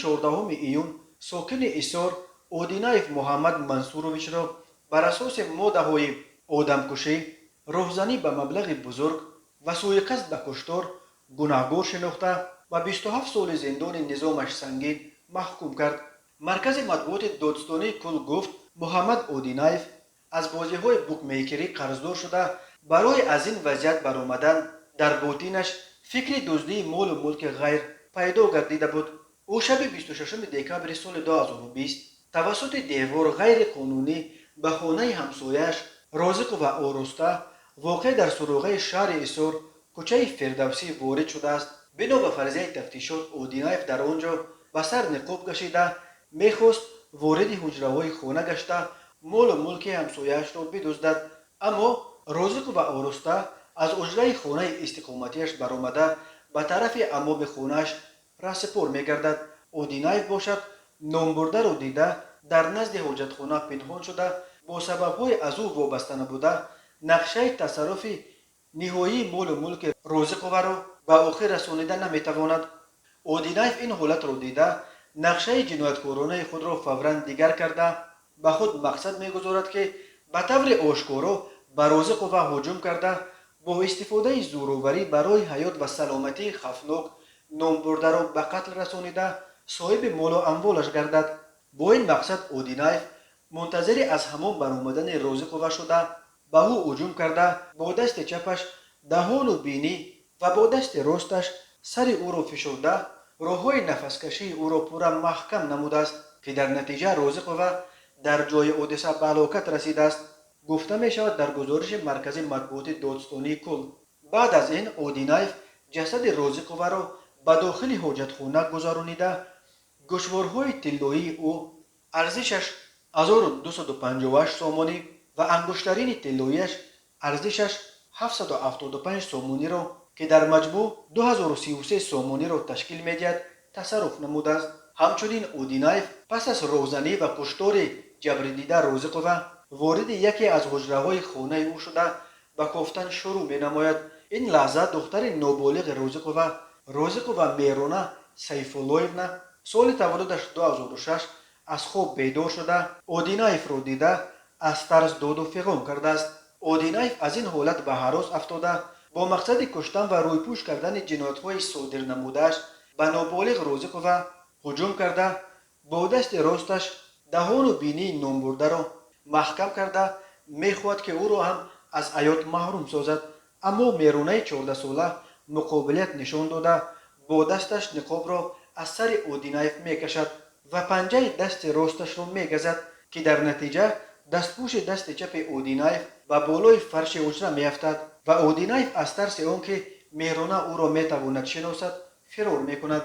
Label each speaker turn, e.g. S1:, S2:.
S1: 14 июн сокини Исор Одинаев Муҳаммад Мансуровичро бар асоси моддаҳои одамкушӣ, роҳзанӣ ба маблағи бузург ва сӯиқасд ба куштор гунаҳгор шинохта, ба 27 соли зиндони низомаш сангин маҳкум кард. Маркази матбуоти додстонии кулл гуфт, Муҳаммад Одинаев аз бозиҳои букмейкерӣ қарздор шуда, барои аз ин вазъият баромадан дар ботинаш фикри дуздии молу мулки ғайр пайдо гардида буд. Ӯ шаби 26 декабри соли 2020 тавассути девор ғайриқонунӣ ба хонаи ҳамсояаш Розиқова Ороста, воқеъ дар суроғаи шаҳри Исор, кӯчаи Фирдавсӣ, ворид шудааст. Бино ба фарзияи тафтишот, Одинаев дар он ҷо ба сар ниқоб кашида мехост вориди ҳуҷраҳои хона гашта, молу мулки ҳамсояашро бидуздад. Аммо Розиқова Ороста аз ҳуҷраи хонаи истиқоматиаш баромада, ба тарафи амоми хонааш раҳсипор мегардад. Одинаев бошад, номбурдаро дида, дар назди ҳоҷатхона пинҳон шуда, бо сабабҳои аз ӯ вобаста набуда нақшаи тасарруфи ниҳоии молу мулки Розиқоваро ба охир расонида наметавонад. Одинаев ин ҳолатро дида, нақшаи ҷинояткоронаи худро фавран дигар карда, ба худ мақсад мегузорад, ки ба таври ошкоро ба Розиқова ҳуҷум карда, бо истифодаи зӯроварӣ барои ҳаёт ва саломатии хавфнок номбурдаро ба қатл расонида, соҳиби молу амволаш гардад. Бо ин мақсад Одинаев мунтазири аз ҳаммом баромадани Розиқова шуда, ба ӯ ҳуҷум карда, бо дасти чапаш даҳону бинӣ ва бо дасти росташ сари ӯро фишурда, роҳҳои нафаскашии ӯро пурра маҳкам намудааст, ки дар натиҷа Розиқова дар ҷои ҳодиса ба ҳалокат расидааст, гуфта мешавад дар гузориши маркази матбуоти додстонии кулл. Баъд аз ин Одинаев ҷасади Розиқоваро ба дохили ҳоҷатхона гузаронида, гӯшворҳои тиллоии ӯ арзишаш 1258 сомонӣ ва ангуштарини тиллоиаш арзишаш 775 сомониро, ки дар маҷмӯъ 2033 сомониро ташкил медиҳад, тасарруф намудааст. Ҳамчунин Одинаев пас аз роҳзанӣ ва куштори ҷабрдида Розиқова вориди яке аз ҳуҷраҳои хонаи ӯ шуда, ба кофтан шурӯъ менамояд. Ин лаҳза духтари ноболиғи Розиқова, Розиқова Мерона Сайфуллоевна, соли таваллудаш 2006, аз хоб бедор шуда, Одинаевро дида, аз тарс доду фиғон кардааст. Одинаев аз ин ҳолат ба ҳарос афтода, бо мақсади куштан ва рӯйпӯш кардани ҷиноятҳои содир намудааш ба ноболиғ Розиқова ҳуҷум карда, бо дасти росташ даҳону бинии номбурдаро маҳкам карда, мехоҳад, ки ӯро ҳам аз ҳаёт маҳрум созад. Аммо Меронаи 14сола муқобилият нишон дода, бо дасташ ниқобро аз сари Одинаев мекашад ва панҷаи дасти росташро мегазад, ки дар натиҷа дастпӯши дасти чапи Одинаев ба болои фарши ҳуҷра меафтад ва Одинаев аз тарси он ки Меҳрона ӯро метавонад шиносад, фирор мекунад.